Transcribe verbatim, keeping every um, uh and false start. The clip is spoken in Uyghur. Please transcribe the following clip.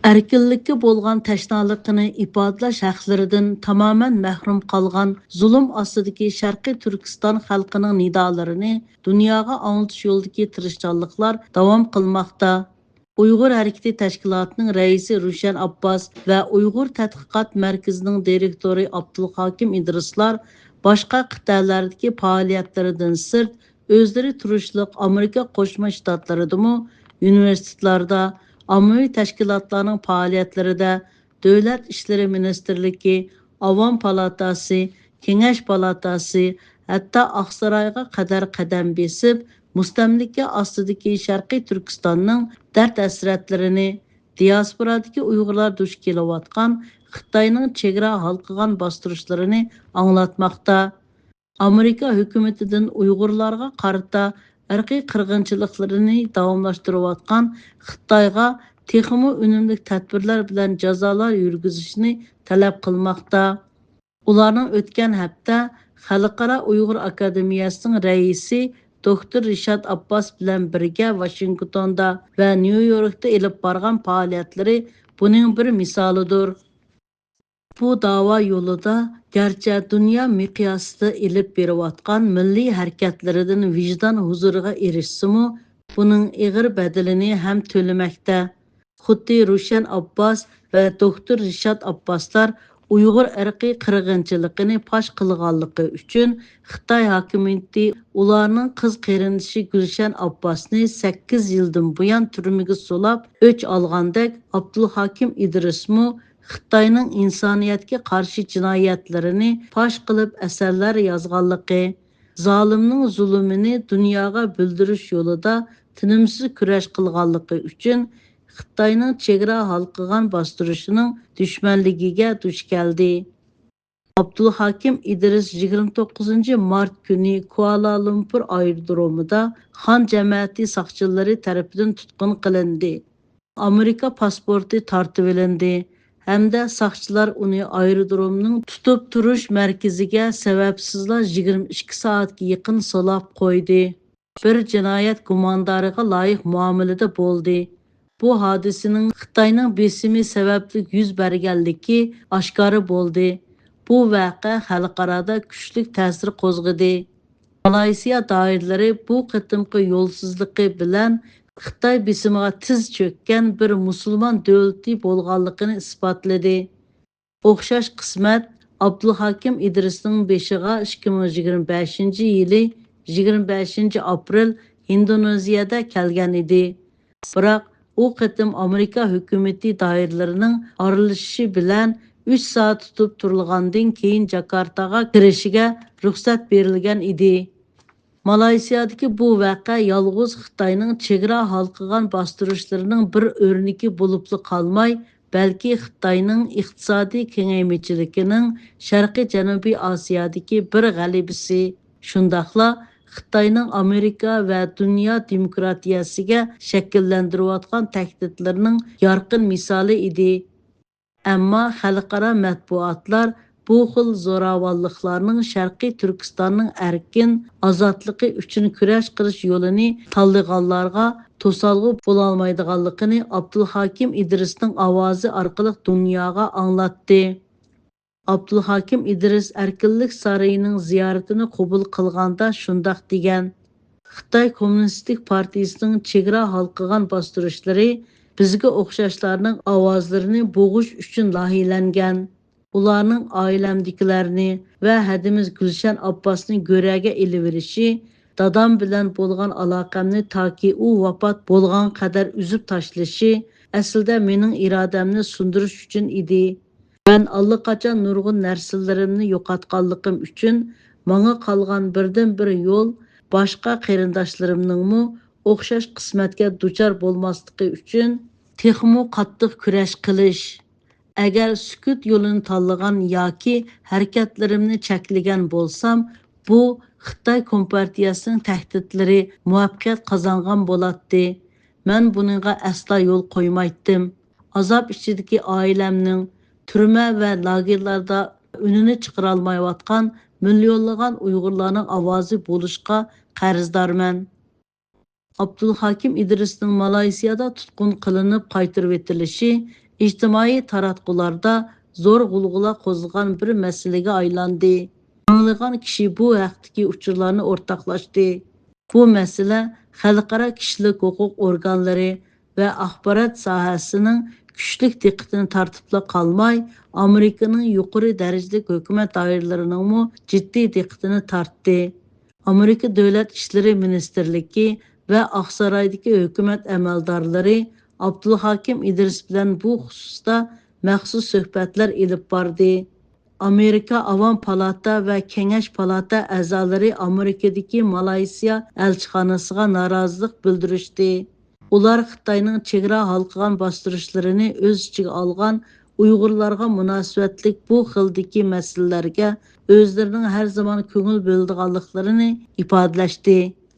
ئەركىنلىككە بولغان تەشنالىقىنى ئىپادىلەش ھەقلىرىدىن تامامەن مەھرۇم قالغان زۇلۇم ئاستىدىكى شەرقىي تۈركىستان خەلقىنىڭ نىدالىرىنى دۇنياغا ئاڭلىتىش يولىدىكى تىرىشچانلىقلار داۋام قىلماقتا. ئۇيغۇر ھەرىكىتى تەشكىلاتىنىڭ رەئىسى روشەن ئابباس ۋە ئۇيغۇر تەتقىقات مەركىزىنىڭ دىرېكتورى ئابدۇلھاكىم ئىدرىسلار باشقا قىتئەلەردىكى پائالىيەتلىرىدىن سىرت، ئۆزلىرى تۇرۇشلۇق ئامېرىكا قوشما شتاتلىرىدىمۇ ئۇنىۋېرسىتېتلاردا، ئاممىۋى تەشكىلاتلارنىڭ پائالىيەتلىرىدە، دۆلەت ئىشلىرى مىنىستىرلىكى، ئاۋام پالاتاسى، كېڭەش پالاتاسى، ھەتتا ئاقسارايغا قەدەر قەدەم بېسىپ، مۇستەملىكە ئاستىدىكى شەرقىي تۈركىستاننىڭ دەرد-ھەسرەتلىرىنى، دىياسپورادىكى ئۇيغۇرلار دۇچ كېلىۋاتقان خىتاينىڭ چېگرا ھالقىغان باستۇرۇشلىرىنى ئاڭلاتماقتا. ئامېرىكا ھۆكۈمىتىدىن ئۇيغۇرلارغا قارىتا ئىرقىي قىرغىنچىلىقلىرىنى داۋاملاشتۇرۇۋاتقان خىتايغا تېخىمۇ ئۈنۈملۈك تەدبىرلەر بىلەن جازالار يۈرگۈزۈشنى تەلەپ قىلماقتا. ئۇلارنىڭ ئۆتكەن ھەپتە خەلقئارا ئۇيغۇر ئاكادېمىيەسىنىڭ رەئىسى دوكتور رىشات ئابباس بىلەن بىرگە ۋاشىنگتوندا ۋە نيۇ يوركتا ئېلىپ بارغان پائالىيەتلىرى بۇنىڭ بىر مىسالىدۇر. بۇ داۋا يولىدا گەرچە دۇنيا مىقياسىدا ئېلىپ بېرىۋاتقان مىللىي ھەرىكەتلىرىدىن ۋىجدان ھۇزۇرىغا ئېرىشسىمۇ، بۇنىڭ ئېغىر بەدىلىنى ھەم تۆلىمەكتە. خۇددى روشەن ئابباس ۋە دوكتور رىشات ئابباسلار ئۇيغۇر ئىرقىي قىرغىنچىلىقىنى پاش قىلغانلىقى ئۈچۈن خىتاي ھاكىمىيىتى ئۇلارنىڭ قىز قېرىندىشى گۈلشەن ئابباسنى سەككىز يىلدىن بۇيان تۈرمىگە سولاپ ئۆچ ئالغاندەك، ئابدۇلھاكىم ئىدرىسمۇ خىتاينىڭ ئىنسانىيەتكە قارشى جىنايەتلىرىنى پاش قىلىپ ئەسەرلەر يازغانلىقى، زالىمنىڭ زۇلۇمىنى دۇنياغا بىلدۈرۈش يولىدا تىنىمسىز كۈرەش قىلغانلىقى ئۈچۈن خىتاينىڭ چېگرا ھالقىغان باستۇرۇشىنىڭ دۈشمەنلىكىگە دۇچ كەلدى. ئابدۇلھاكىم ئىدرىس يىگىرمە توققۇزىنچى مارت كۈنى كۇئالالۇمپۇر ئايرودرومىدا خان جەمەتى ساقچىلىرى تەرىپىدىن تۇتقۇن قىلىندى. ئامېرىكا پاسپورتى تارتىۋېلىندى ھەمدە ساقچىلار ئۇنى ئايرودرومنىڭ تۇتۇپ تۇرۇش مەركىزىگە سەۋەبسىزلا يىگىرمە ئىككى سائەتكە يېقىن سولاپ قويدى. بىر جىنايەت گۇماندارىغا لايىق مۇئامىلىدە بولدى. بۇ ھادىسىنىڭ خىتاينىڭ بېسىمى سەۋەبلىك يۈز بەرگەنلىكى ئاشكارا بولدى. بۇ ۋەقە خەلقئارادا كۈچلۈك تەسىر قوزغىدى. مالايسىيا دائىرىلىرى بۇ قېتىمقى يولسىزلىقى بىلەن خىتاي بېسىمىغا تىز چۆككەن بىر مۇسۇلمان دۆلىتى بولغانلىقىنى ئىسپاتلىدى. ئوخشاش قىسمەت ئابدۇلھاكىم ئىدرىسنىڭ بېشىغا ئىككى مىڭ يىگىرمە بەشىنچى يىلى يىگىرمە بەشىنچى ئاپرېل ھىندونېزىيەدە كەلگەن ئىدى. بىراق ئۇ قېتىم ئامېرىكا ھۆكۈمىتى دائىرىلىرىنىڭ ئارىلىشىشى بىلەن ئۈچ سائەت تۇتۇپ تۇرۇلغاندىن كېيىن جاكارتاغا كىرىشىگە رۇخسەت بېرىلگەن ئىدى. مالايسىيادىكى بۇ ۋەقە يالغۇز خىتاينىڭ چېگرا ھالقىغان باستۇرۇشلىرىنىڭ بىر ئۆرنىكى بولۇپلا قالماي، بەلكى خىتاينىڭ ئىقتىسادىي كېڭەيمىچىلىكىنىڭ شەرقىي جەنۇبىي ئاسىيادىكى بىر غەلىبىسى، شۇنداقلا خىتاينىڭ ئامېرىكا ۋە دۇنيا دېموكراتىيەسىگە شەكىللەندۈرۈۋاتقان تەھدىتلىرىنىڭ يارقىن مىسالى ئىدى. ئەمما خەلقئارا مەتبۇئاتلار بۇ خىل زوراۋانلىقلارنىڭ شەرقىي تۈركىستاننىڭ ئەركىن ئازادلىقى ئۈچۈن كۈرەش قىلىش يولىنى تاللىغانلارغا توسالغۇ بولالمايدىغانلىقىنى ئابدۇلھاكىم ئىدرىسنىڭ ئاۋازى ئارقىلىق دۇنياغا ئاڭلاتتى. ئابدۇلھاكىم ئىدرىس ئەركىنلىك سارىيىنىڭ زىيارىتىنى قوبۇل قىلغاندا شۇنداق دېگەن: خىتاي كوممۇنىستىك پارتىيىسىنىڭ چېگرا ھالقىغان باستۇرۇشلىرى بىزگە ئوخشاشلارنىڭ ئاۋازلىرىنى بوغۇش ئۈچۈن لايىھەلەنگەن. ئۇلارنىڭ ئائىلەمدىكىلەرنى ۋە ھەدىمىز گۈلشەن ئابباسنى گۆرەگە ئېلىۋېلىشى، دادام بىلەن بولغان ئالاقەمنى تاكى ئۇ ۋاپات بولغان قەدەر ئۈزۈپ تاشلىشى ئەسلىدە مېنىڭ ئىرادەمنى سۇندۇرۇش ئۈچۈن ئىدى. مەن ئاللىقاچان نۇرغۇن نەرسىلىرىمنى يوقاتقانلىقىم ئۈچۈن، ماڭا قالغان بىردىنبىر يول باشقا قېرىنداشلىرىمنىڭمۇ ئوخشاش قىسمەتكە دۇچار بولماسلىقى ئۈچۈن تېخىمۇ قاتتىق كۈرەش قىلىش. ئەگەر سۈكۈت يولىنى تاللىغان ياكى ھەرىكەتلىرىمنى چەكلىگەن بولسام، بۇ خىتاي كومپارتىيەسىنىڭ تەھدىتلىرى مۇۋەپپەقىيەت قازانغان بولاتتى. مەن بۇنىڭغا ئەسلا يول قويمايتتىم. ئازاب ئىچىدىكى ئائىلەمنىڭ، تۈرمە ۋە لاگېرلاردا ئۈنىنى چىقىرالمايۋاتقان مىليونلىغان ئۇيغۇرلارنىڭ ئاۋازى بولۇشقا قەرزدارمەن. ئابدۇلھاكىم ئىدرىسنىڭ مالايسىيادا تۇتقۇن قىلىنىپ قايتۇرۇۋېتىلىشى ئىجتىمائىي تاراتقۇلاردا زور غۇلغۇلا قوزغىغان بىر مەسىلىگە ئايلاندى. مىڭلىغان كىشى بۇ ھەقتىكى ئۇچۇرلارنى ئورتاقلاشتى. بۇ مەسىلە خەلقئارا كىشىلىك ھوقۇق ئورگانلىرى ۋە ئاخبارات ساھەسىنىڭ كۈچلۈك دىققىتىنى تارتىپلا قالماي، ئامېرىكىنىڭ يۇقىرى دەرىجىلىك ھۆكۈمەت دائىرىلىرىنىڭمۇ جىددىي دىققىتىنى تارتتى. ئامېرىكا دۆلەت ئىشلىرى مىنىستىرلىكى ۋە ئاقسارايدىكى ھۆكۈمەت ئەمەلدارلىرى ئابدۇلھاكىم ئىدرىس بىلەن بۇ خۇسۇستا مەخسۇس سۆھبەتلەر ئېلىپ باردى. ئامېرىكا ئاۋام پالاتا ۋە كېڭەش پالاتا ئەزالىرى ئامېرىكىدىكى مالايسىيا ئەلچىخانىسىغا نارازىلىق بىلدۈرۈشتى. ئۇلار خىتاينىڭ چېگرا ھالقىغان باستۇرۇشلىرىنى ئۆز ئىچىگە ئالغان ئۇيغۇرلارغا مۇناسىۋەتلىك بۇ خىلدىكى مەسىلىلەرگە ئۆزلىرىنىڭ ھەر زامان كۆڭۈل بۆلىدىغانلىقلىرىنى ئىپادىلەشتى.